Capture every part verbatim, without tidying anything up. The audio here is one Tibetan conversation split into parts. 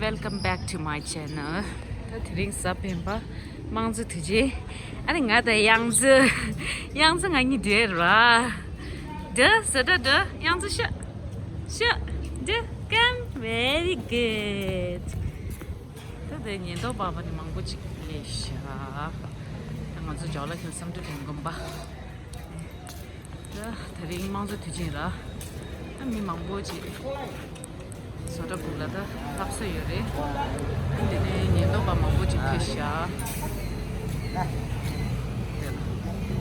Welcome back to my channel. ད་དེ་རིང་གཟའ་སྤེན་པ། དམངས་གཙོ་དུས་ཆེན། ཨ་ནི་ང་དང་གཡང་འཛུགས། གཡང་འཛུགས་ང་གཉིས་འདྲེས་ར། འདྲ་ཟ་འདྲ་འདྲ། གཡང་འཛུགས་ཤ། ཤ། འདྲ། Come, very good. ད་དེ་ཉེན་རྟོག་པ་བ་ནི་མང་པོ་ཅིག་སླེབས་ཤག་ད་ང་ཚོ་ཇོ་ལ་ཁེལ་བསམ་གྲུབ་ལྷན་དགོན་པ། ད་དེ་རིང་དམངས་གཙོ་དུས་ཆེན་ར། ད་མི་མང་པོ་ཅིག་བཟོ་གྲྭ་སྦུག་ལ་ད་ལྷབ་ས་ཡོད་རེད། ད་དེ་ནས་ཉེན་རྟོག་པ་མང་པོ་ཅིག་ཕེབས་ཤག་དེ་ལ་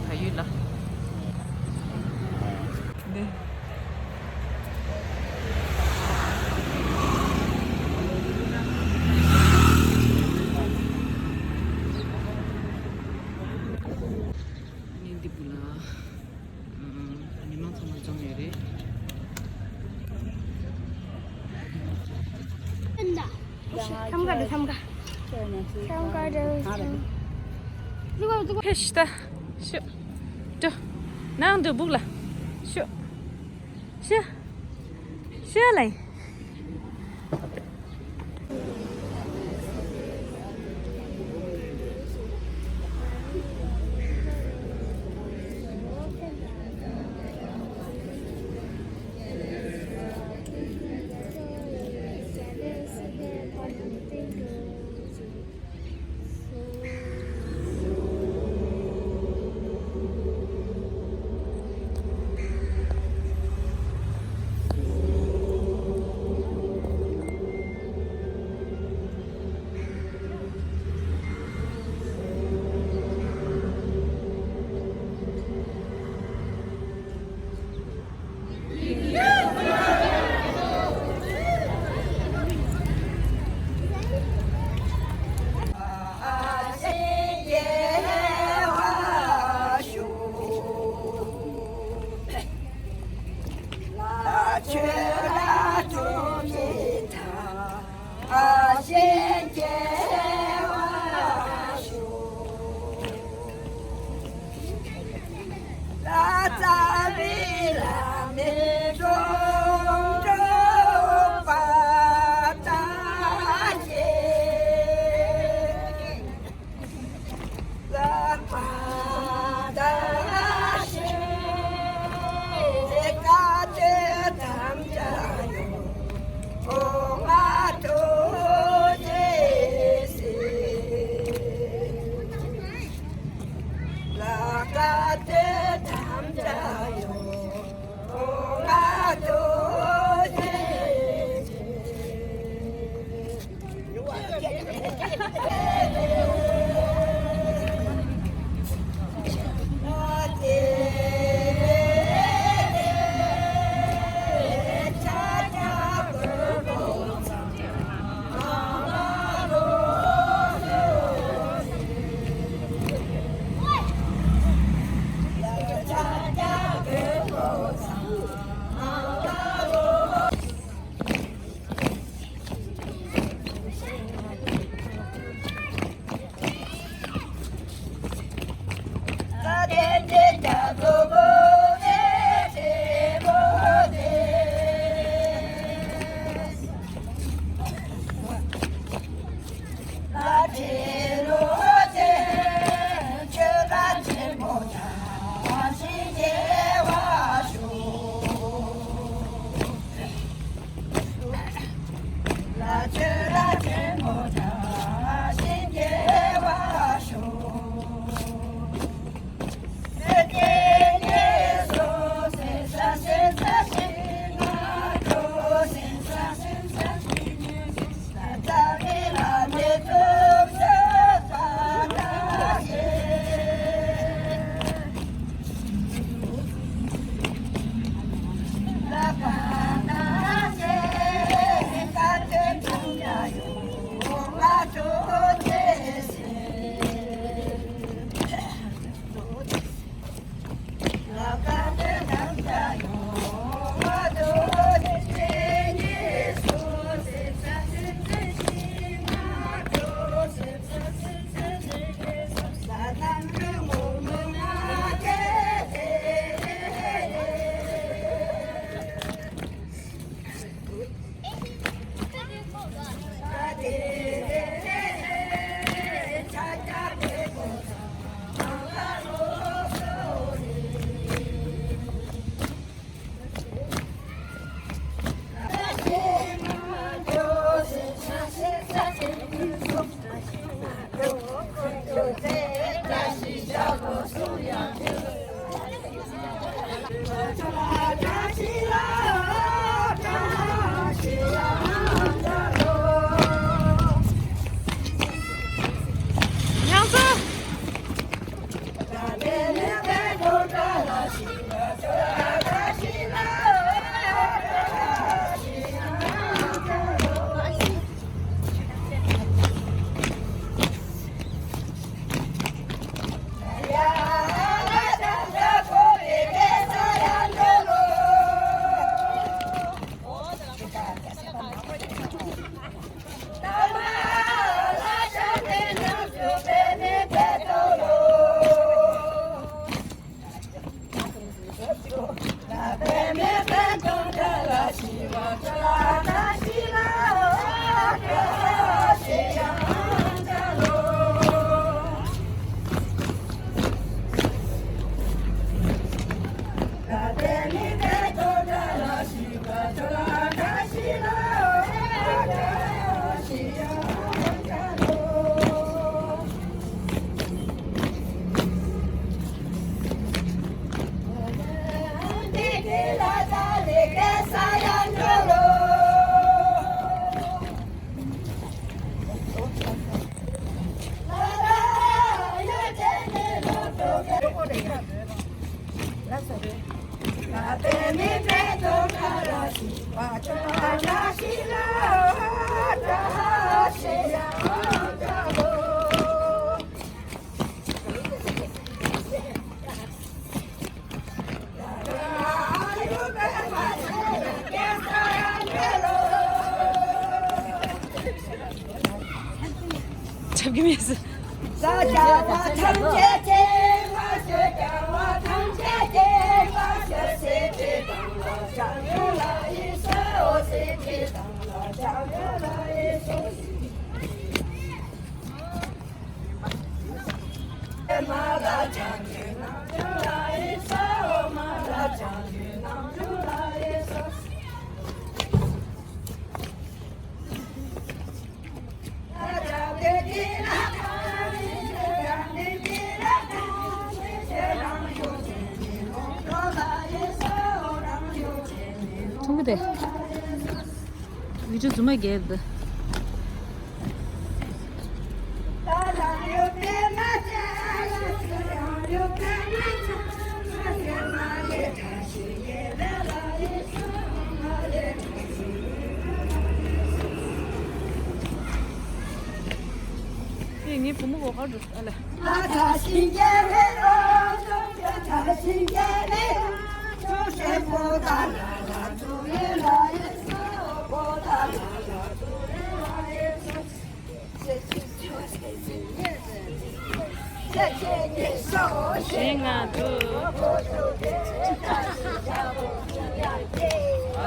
ད་ཡུལ་ལ། འདི། ངས་འདི་བུ་ལ། ཨ། མི་མང་ཚང་མ་འཛོམས་ཡོད་རེད། ཁམ་ག་རེད། ཁམ་ག་ཁམ་ག་རེད། ཕེ་ཤི་ད། ཤོ། ཏོ། ནང་དུ་སྦུག་ལ། ཤོ། ཤོ། ཤོ་ལ། འཁྲབ་ཀྱི་མེད་ཟེར། མཐོང་གི་དེ། བི་ཌི་ཡོ་རྫུན་མ་རྒྱག་གི་འདུག་ངའི་བུ་མོ་གོ་གར་འགྲོ་ཨ་ལེ། ཞེས་ང་ཚོ།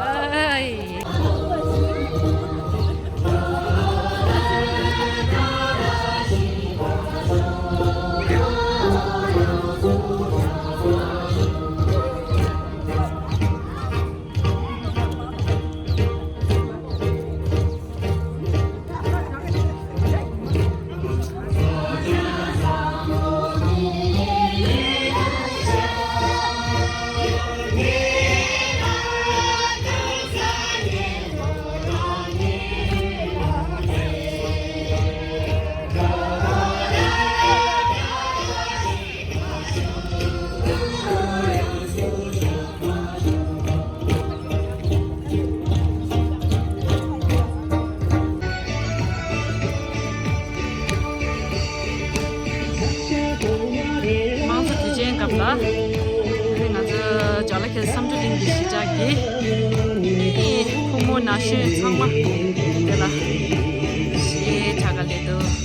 ཨའི། དམངས་གཙོ་དུས་ཆེན་སྐབས་ལ། ང་ཚོ་ཇོ་ལ་ཁེལ་བསམ་གྲུབ་གླིང་གི་གཞིས་ཆགས་ཀྱི་ཕོ་མོ་ན་གཞོན་ཚང་མ་དེ་ལ་ཞེ་དྲག་ག་སླེབས་འདུག་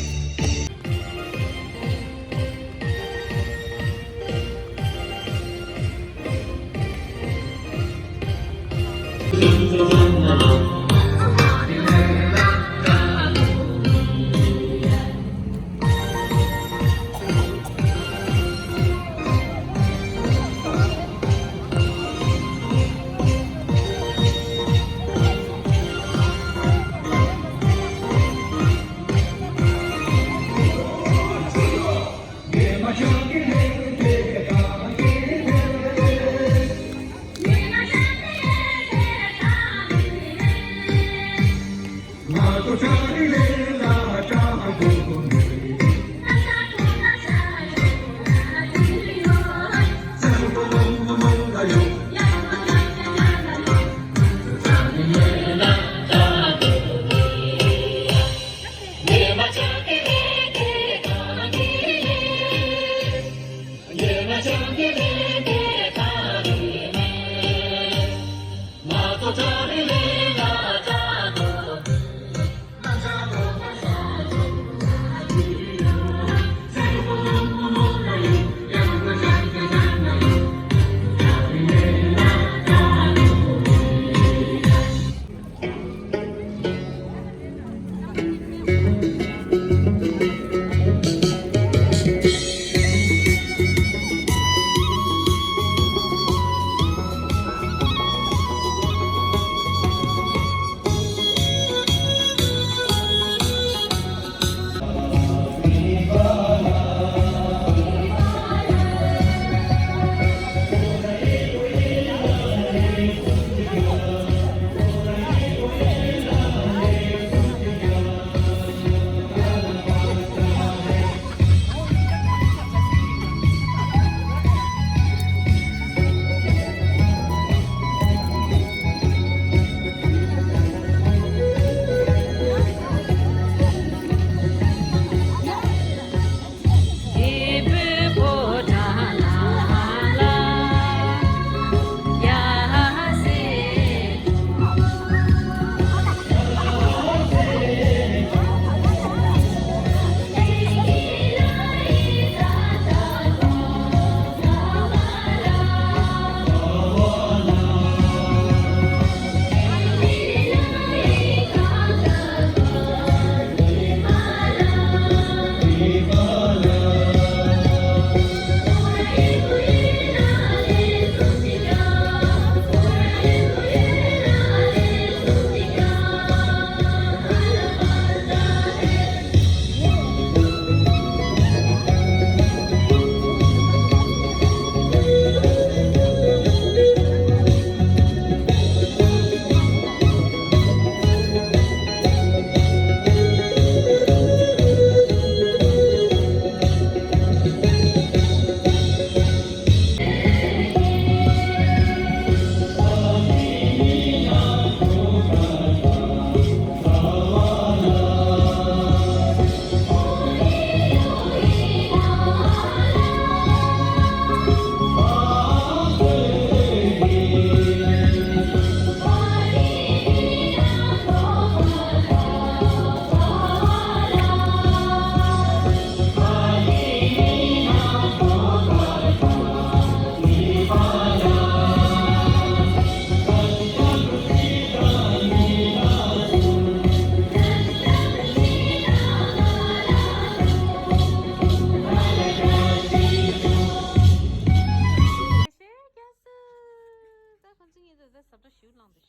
ད་ཁོང་ཚོ་གཉིས་ཚོ་ཟ་ཟ་འདྲ་ཞིག་བླངས་འདུག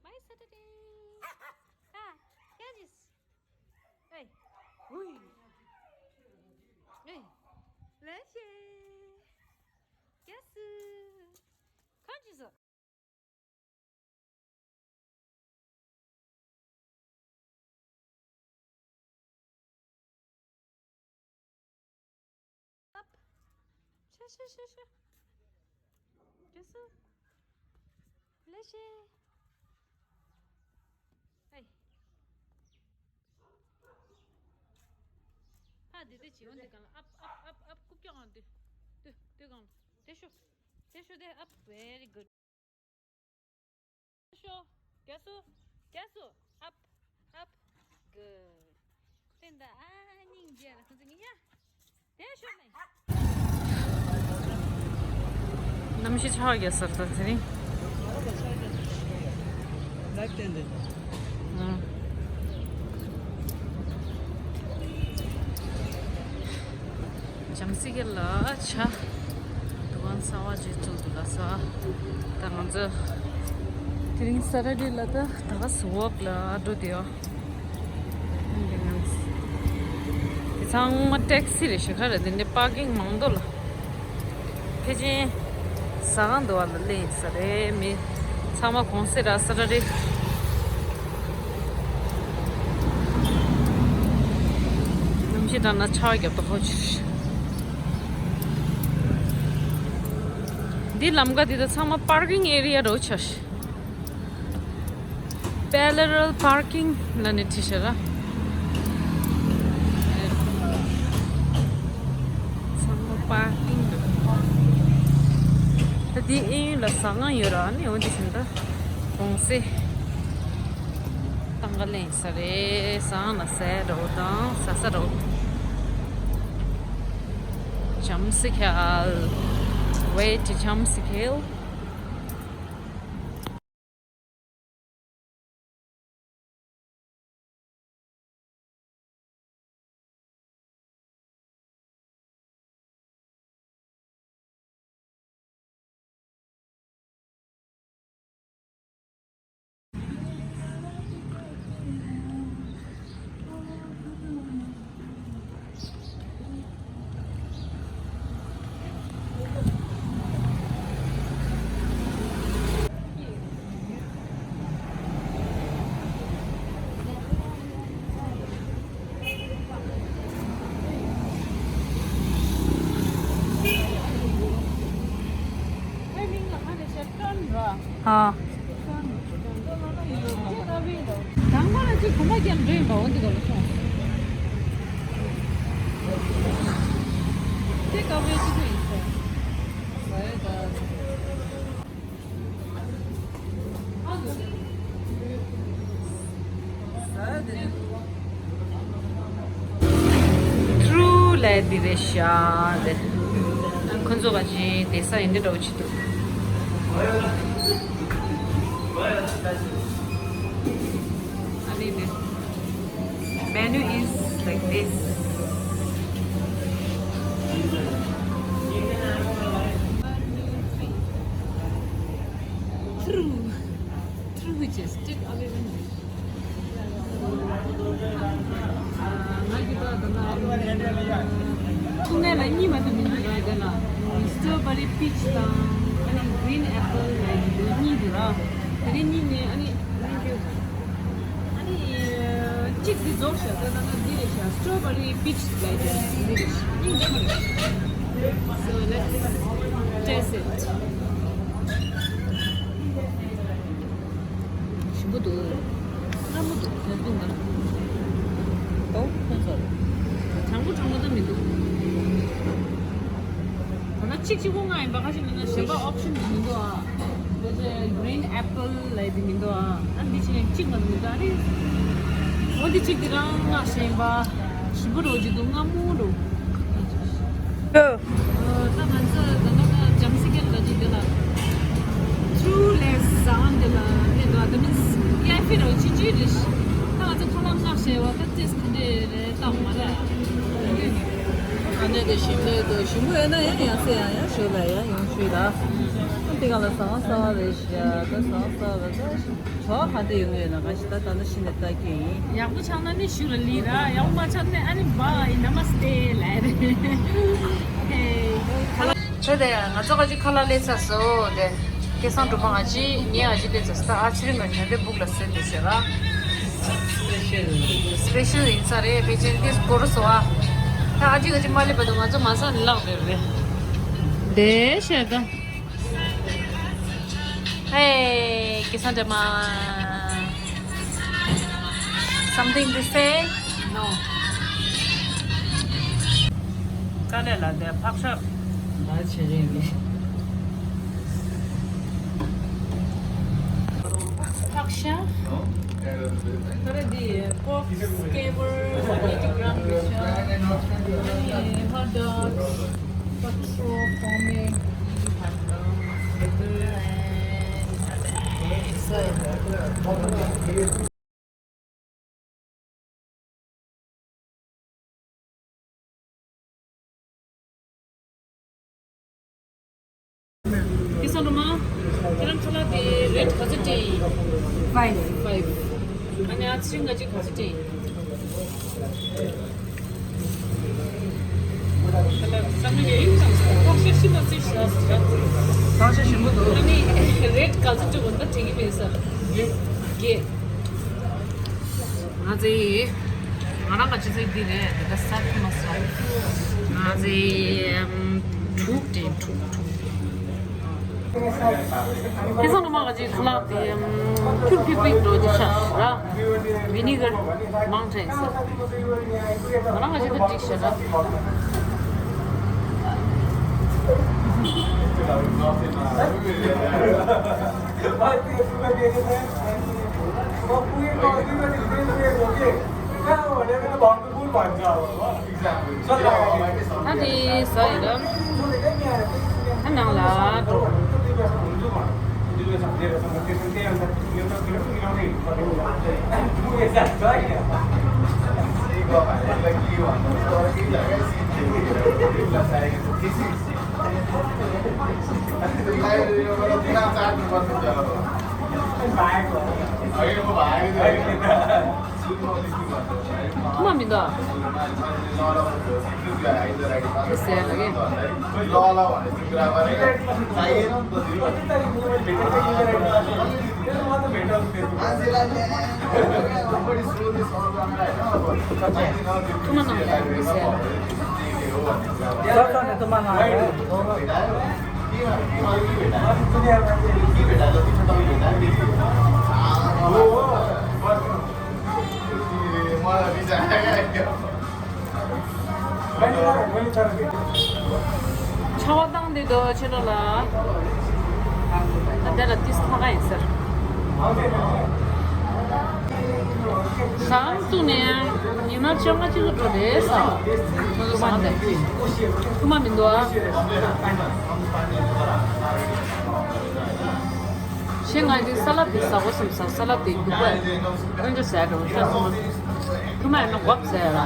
My Saturday. ཨ། ཀྱ་ཇིས། ཨེ། ཧུའི། ཨེ། ལེ་ཤེ། ཀྱ་སུ། ཁོང་ཅི་ཟོ། ཤ་ཤ་ཤ་ཤ། ཀྱ་སུ། ལེ་ཤེ། ཨེ། ཕ་དེ་དེ་བྱིའུ་འདི་གང་ལ་ཨབ་ཨབ་ཨབ་ཨབ་རྐུབ་ཀྱག་གང་དུ་དུ་དུ་གང་ལ་དེ་ཤོ་དེ་ཤོ་དེ་ཨབ། Very good. ཤོ། རྒྱ་སུ། རྒྱ་སུ། ཨབ། ཨབ། Good. ཏན་ད་ཨ་སྙིང་རྗེ་ལ་ཁོང་ཚོ་ངི་ཡ། དེ་ཤོ་མེ། གནམ་གཤིས་ཆར་རྒྱག་ས་རེད་ད་དེ་རིང་། ལབ་ཏན་ཏན། ཨ། འཇམ་སི་ཀེ་ལ་ཆ། དུ་གང་ཚ་བ་ཇེ་ཚུགས་འདུག་ལ་ས། ད་ང་ཚོ་དེ་རིང་ས་ཊར་ཌེ་ལ་ད་ད་ག་སུ་ཝོག་ལ་འགྲོ་དེ་ཡོད། དེ་ཚང་མ་ཊེག་སི་རེད་ཤག་ཁ་རེད། དེ་འདྲའི་པར་ཀིང་མང་དོ་ལ། ཕལ་ཆེར་ཟ་ཁང་འདུག་བ་ལ་སླེབས་ས་རེད། མི་ཚང་མ་གུང་སེང་ར་ས་ཊར་ཌེ། དྲང་ན་ཆར་བརྒྱབ་ཏོ་ཧོ་ཆུ། འདི་ལམ་ཀ་འདི་ད་ཚང་མ་པར་ཀིང་ཨེ་རི་ཡ་རོ་ཆ། Parallel parking ལ་ནི་ཁྲིད་ཤེས་ར། ཚང་མ་པར་ཀིང་འདུག་ད་འདི་ཨེ་ཡུན་ལ་ཟ་ཁང་ཡོད་ར་ནི་འོ་འདི་བཞིན་ད་གོང་སེ། ཏང་ག་ལེན་ས་རེད། ཟ་ཁང་ལ་ཟས་རོ་དང་ཟ་ས་རོ། Jamsikhel. Way to Jamsikhel. ཨ། དང་པོ་ལ་ཅིག་གོམ་པ་རྒྱབ་འགྲོ་ཡིན་པ་འོ་འདི་ག་ལ་སོང་། དེ་དཀའ་བའི་ཅིག་ཡིན་ས། ཐུ་རུ་ལས་འདི་རེད་ཤག་དེ། ཁོ་ཚོ་ག་ཅི་དེ་ས་ཡིན་འདི་འདྲ་བོ་ཅིག་འདུག་ཨ་ནི་དེ། Menu is like this. True. True, just take away one dish. ང་གི་ད་ད་ན་ཐུག་ནས་ལ་གཉིས་མ་གཏོགས་མི་འདུག་ར། དེ་ལ་strawberry peach དང་ཨ་ནི་green apple ལ་ཡི་འདུག་གཉིས་འདུག་ར། དེ་རིང་གཉིས་ནས་ཨ་ནི། Thank you. ཨ་ནི་གཅིག་འདི་རྫོགས་ཤག་ད་ད་ན་འདི་རེད་ཤག strawberry peach ལ་ཡི་འདི་རེད་ཤག་གཉིས་འདི་མ་རེད། So let's taste it. ཞིམ་པོ་འདུག་སྔ་མོ་འདུག་ཡར་ཐོན་ད། ཨོ་ཁོང་ཚོ། དྲང་པོ་དྲང་པོ་ད་མི་འདུག་ད་ལྟ་གཅིག་གཅིག་པོ་ལྔ་ཡིན་པ་ཁ་ཤས་མིན་ན་གཞན་པ་option དེ་མི་འདུག་ཨ། ད་ཆ་green apple ལབ་དེ་མི་འདུག་ཨ། ཨ་འདི་ཆ་གཅིག་མ་གཏོགས་མི་འདུག་ཨ་རེད། འོ་འདི་གཅིག་དེ་རང་ལྔ་ཞིག་ཡིན་པ། ཞིམ་པོ་རོ་ཅིག་འདུག་སྔ་མོ་རོ། ད་ང་ཚོ་ད་ལྟ་ཇམ་སི་ཀེན་ལ་ཅིག་དེ་ལ། ཐུ་ལེ་ཟ་ཁང་དེ་ལ་སླེབས་འདུག་ད་མིན་ཀེ་ཧྥེ་ར་ཅི་ཅི་རེད། ད་ང་ཚོ་ཁ་ལག་མངགས་བྱས་པ་ད་ཏེས་ག་འདྲས་རེད་ད་མ་རེད། ཨ་ནེ་དེ་ཞིམ་ལས་དོ་ཞིམ་པོ་ཡོད་ན་ཡང་ཡང་སེ་ཡང་ཡང་ཞོ་ལ་ཡང་ཡང་ཞུས་ད། ཨ་དེ་ག་ལ་ཟ་ཁང་གསར་པ་རེད་ཤག་ད་ཟ་ཁང་གསར་པ་ད། བྲོ་བ་ག་འདྲ་ཡོང་གི་ཡོད་ན་ག་ཞིག་ད་ད་ནི་ཤི་ནས་ལྟ་གི་ཡིན། ཡག་པོ་ཆགས་ན་ནི་གཞུག་ལ་ལི་ར། ཡག་པོ་མ་ཆགས་ན་ཨ་ནི་བ་ཡིན་ན་མ་སྟེ་ལ་རེད། ཧེ། ཁ་ལག་ཆོས་དེ་ང་ཚོ་ག་ཅིག་ཁ་ལག་སླེབས་ཚར་སོང་དེ། སྐལ་བཟང་སྒྲོལ་མ་ང་ཅིག་ངས་ང་ཅིག་སླེབས་ཚར་སོང་ད། ཨ་ཚེ་རིང་ལ་ཉལ་འདྲེ་སྦུག་ལ་སེལ་དེ་ཟེར་ར། སི་པེ་ཤལ་ཡིན་ས་རེད་ཕལ་ཆེར་འདི་སྐོར་སོ་ཨ། ད་ཨ་ཅིག་ག་ཅིག་མ་སླེབས་པ་དུ་ང་ཚོ་མ་ཟ་ནི་ལག་དེ་རེད། དེ་ཤེར་ད། Hey, Kisandama. Something to say? No. དཀའ་ལས་ལ་དེ་ཕག་ཤ། ལ་ཆེ་རེད་གི། ཕག་ཤ། ད་རེད་དེ་pork skewer eighty gram གི་ཤ། ཨ་ནི་hot dogs, pato, pommes, Kisandama, ཁྱེད་རང་ཁ་ལག་དེ་རེཊ་ག་ཚོད་སྤྲད་ཡིན། Five. Five. ཨ་ནི་ཨ་ཚེ་རིང་ག་ཅིག་ག་ཚོད་སྤྲད་ཡིན། ཁ་ལག་བསམ་བློ་ཡ་ཡིན་ཙང་ཁ་ཤས་ཤི་མ་ཚེ་ཤ་ཟ། ཁ་ཤས་ཞིམ་པོ་འདུག་ཨ་ནི་རེཊ་ག་ཚོད་སྤྲད་པ་འདྲ་དྲན་གྱི་མེད་ས། བརྒྱད། ང་ཚེ། ང་རང་གི་ཆུ་ཚོད་འདི་རེད། དེ་ག་སར་མ་སར། ང་ཚོའི་ཨམ་དྲུག་དེ་དྲུག་དྲུག་ཁ་སང་ལོ་མ་ག་ཅིག་ཁ་ལག་དེ་ཨམ་ཁྱུར་ཕི་པིག་འགྲོ་ཅི་ཤ་ར། ཝི་ནི་གར་མང་དྲགས་ཟེར། ང་རང་ག་ཅིག་ད་འགྲིག་ཤ་ར། ད་དེ་ཟ་ཡི་ར། ད་ནང་ལ་འགྲོ། ཐུག་མ་མི་འདུག་དེ་ཟེར་ལ་གི། ཐུག་མ་ནང་ལ་དེ་ཟེར་ལ། ཆར་པ་བཏང་འདི་དོ་ཆེ་ལོ་ལ། ད་དེ་ལ་ཏིས་ལྷག་ག་ཡིན་ཟེར། ཟངས་བཙུགས་ནས་ཉི་མ་བཅོ་ལྔ་གཅིག་ཏུ་འགྲོ་རེད་ཟ། ཐུག་མ་འདི་ཐུག་མ་མི་འདུག་ཨ། ཤེས་ང་འདི་ས་ལ་དེ་ཟ་གོ་སམ་ས་ས་ལ་དེ་རྒྱུག་པ་དཀོན་མཆོག་ཟ་འགྲོ་ཤ་སོང་། ཐུག་མ་ཡིན་ན་འགོག་ཟ་ཡ་ལ།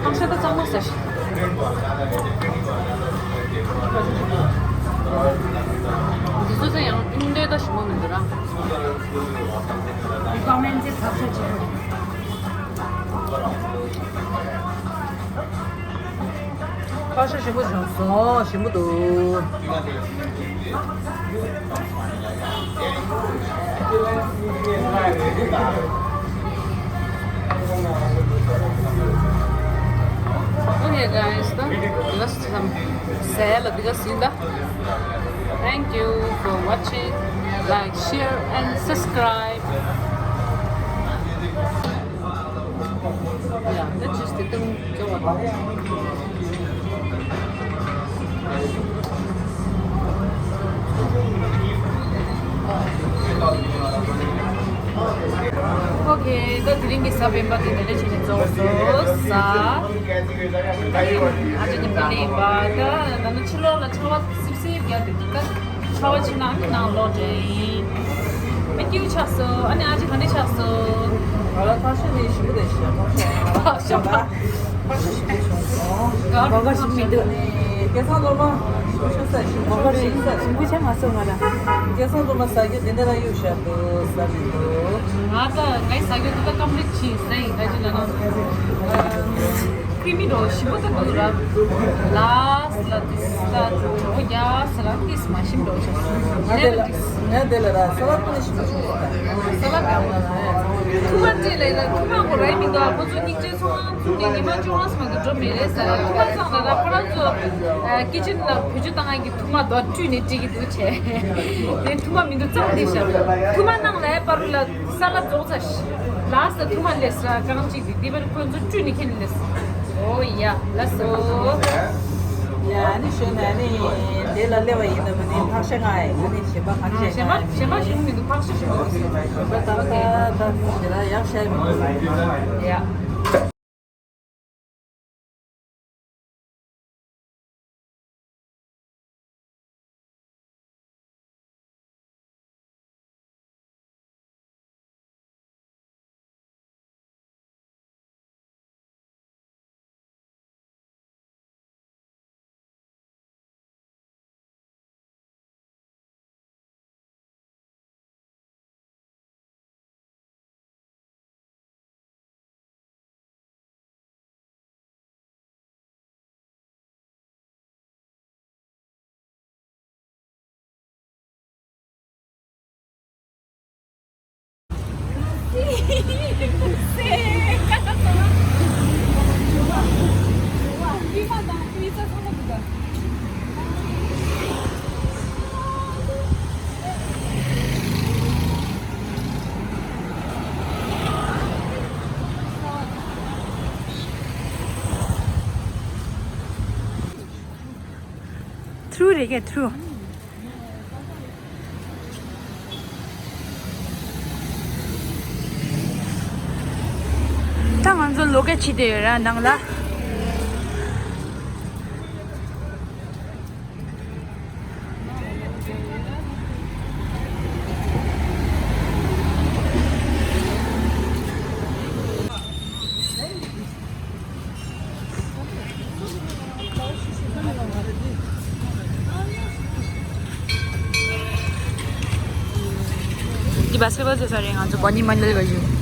ཨང་ཤ་ད་གཙང་མ་ཟ་ཤི། འདི་ཚོ་ཚོ་ཡང་ཨིན་འདྲེ་ད་ཞིམ་པོ་མི་འདུག་ར། ཕག་ཤ་ཞིམ་པོ་བྱུང་སོང་། ཞིམ་པོ་འདུག Okay, guys, the last time, sale of the Thank you for watching. Like, share, and subscribe. Yeah, that's just it. Don't go on. Okay, ད་དེ་རིང་གི་ཟ་བའི་པ་དེ་འདི་འདྲ་བྱས་ནས་རྫོགས་སོང་། ཟ། ཨ་ཅེ་ཉིན་པ་ལེན་པ། ད་ད་ནི་ཕྱི་ལོགས་ལ་ཆར་པ་སིབ་སིབ་རྒྱག་དེ་འདུག་ད་ཆར་པ་ཕྱིན་ན་ཨ་ནི་ནང་ལོག་འདྲ་ཡིན། ཨ་སྐྱིད་པོ་ཆགས་སོང་། ཨ་ནི་ཨ་ཅེ་ག་འདྲ་ཆགས་སོང་། ང་ལ་ཐག་ཤ་ནི་ཞིམ་པོ་རེད་ཤག་ཐག་ཤ་ཐག་ཤ་ཞིམ་པོ་བྱུང་སོང་། ག་རེ་ཐག་ཤ་ཞིམ་མི་འདུག་སྐལ་བཟང་སློབ་མ་ཞིམ་པོ་ཆགས་ས་ཞིམ་པོ་ཆགས་ས་ཞིམ་པོ་ཆགས་མ་སོང་ང་ལ། སྐལ་བཟང་སློབ་མ་ཟ་རྒྱུ་དེ་འདྲ་ལ་གཡུག་བཞག་འདུག་ཟ་མི་འདུག་ང་ད་ངའི་ཟ་རྒྱུ་དེ་ད་ཀམ་པི་ལིཊ་ཕྱིན་ཟ་ཡིན། ག་ཅི་ལབ་ན། ཁི་མི་འགྲོ་ཞིམ་པོ་ད་འདུག་ར། ལ་ས་ལ་ཏིས་ལ་ཏིས་འགྲོ་ཡ་ས་ལ་ཏིས་མ་ཞིམ་འགྲོ་ཤག་ང་དེ་ལ་ང་དེ་ལ་ར་ས་ལ་ཏིས་ཞིམ་པོ་ཞིམ་པོ་ས་ལ་གང་ལ་ལ་ཡ་ཚང་མ་ཐུག་མ་སྤྲད་ལ་ཡིན་ན་ཐུག་མ་གོ་ར་ཡིན་མི་འདུག་ཨ་ཁོ་ཚོ་སྙིང་རྗེ་ཚོང་ཁང་ཚུགས་ནས་ཉི་མ་བཅོ་ལྔ་ཙམ་དུ་འགྲོ་མི་རེད་ཟེར། ཐུག་མ་ཚང་ལ་ར་ཁོ་རང་ཚོ་ཀི་ཅན་ལ་བེད་སྤྱོད་བཏང་ཡ་གི་ཐུག་མ་དོ་བཀྲུས་ནས་སྤྲད་ཀྱི་འདུག་བྱས། དེ་ཐུག་མ་མི་འདུག་གཙང་དེ་ཤར། ཐུག་མ་ནང་ལ་ཡ་པར་ལ་ས་ལ་རྫོགས་ཚར་ཤག་ལ་ས་ཐུག་མ་ལས་ས་རྐང་གཅིག་དེ་དེ་པར་ཁོ་ཚོ་བཀྲུས་ནས་ཁྱེར་ནས་ལས་ས། ཨོ་ཡ་ལ་སོ། ཡ་ཨ་ནི་ཞོན་ཨ་ནི་དེ་ལ་སླེབས་པ་ཡིན་ན་མ་ནི་ཕག་ཤ་ང་ཡ་ཨ་ནི་གཞན་པ་གང་གཞན་པ་གཞན་པ་ཞིག་མི་འདུག་ཕག་ཤ་ཞིག་མི་འདུག་གཞན་པ་ད་ད་ད་དེ་ལ་ཡག་ཤ་མི་འདུག་ཡ། ཐུ་རུ་རེད་ཀྱི་ཐུ་རུ། ད་ང་ཚོ་ལོ་ཀེ་ཕྱི་དེ་ཡོད་ར་ནང་ལ། འདི་བྷ་སི་ཀེ་ཊི་བྷོལ་ཟེར་ས་རེད། ང་ཚོ་བྷོ་ནི་མོ་ནི་ལ་ག་ཡོད།